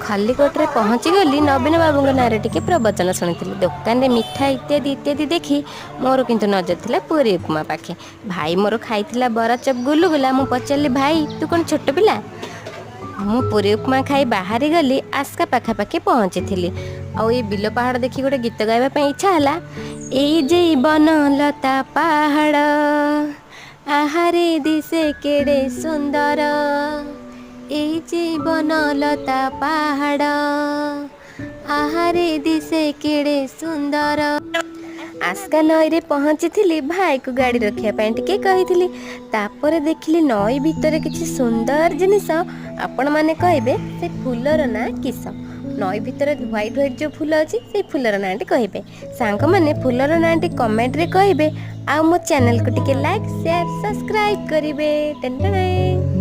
ଖଲିକୋଟରେ ପହଞ୍ଚିଗଲି। ନବୀନ ବାବୁଙ୍କ ନାଁରେ ଟିକେ ପ୍ରବଚନ ଶୁଣିଥିଲି। ଦୋକାନରେ ମିଠା ଇତ୍ୟାଦି ଇତ୍ୟାଦି ଦେଖି ମୋର କିନ୍ତୁ ନଜର ଥିଲା ପୁରୀ ଉପମା ପାଖେ। ଭାଇ ମୋର ଖାଇଥିଲା ବରା, ଚପ୍, ଗୁଲୁଗୁଲା। ମୁଁ ପଚାରିଲି, "ଭାଇ, ତୁ କ'ଣ ଛୋଟ ପିଲା?" ମୁଁ ପୁରୀ ଉପମା ଖାଇ ବାହାରି ଗଲି। ଆସ୍କା ପାଖାପାଖି ପହଞ୍ଚିଥିଲି ଆଉ ଏଇ ବିଲ ପାହାଡ଼ ଦେଖି ଗୋଟେ ଗୀତ ଗାଇବା ପାଇଁ ଇଚ୍ଛା ହେଲା। ଏଇ ଯେ ବନଲତା ପାହାଡ଼, ଆହାରେ ଦିଶେ କେଡ଼େ ସୁନ୍ଦର। ଏଇ ଯେ ବନଲତା ପାହାଡ଼, ଆହାରେ ଦିଶେ କେଡ଼େ ସୁନ୍ଦର। ଆସ୍କା ନଈରେ ପହଞ୍ଚିଥିଲି। ଭାଇକୁ ଗାଡ଼ି ରଖିବା ପାଇଁ ଟିକେ କହିଥିଲି। ତାପରେ ଦେଖିଲି ନଈ ଭିତରେ କିଛି ସୁନ୍ଦର ଜିନିଷ। ଆପଣମାନେ କହିବେ ସେ ଫୁଲର ନାଁ କିସ? ନଈ ଭିତରେ ହ୍ୱାଇଟ୍ ହ୍ୱାଇଟ୍ ଯେଉଁ ଫୁଲ ଅଛି, ସେଇ ଫୁଲର ନାଁଟି କହିବେ। ସାଙ୍ଗମାନେ, ଫୁଲର ନାଁଟି କମେଣ୍ଟରେ କହିବେ ଆଉ ମୋ ଚ୍ୟାନେଲକୁ ଟିକେ ଲାଇକ୍, ସେୟାର, ସବସ୍କ୍ରାଇବ୍ କରିବେ। ଟେନ୍।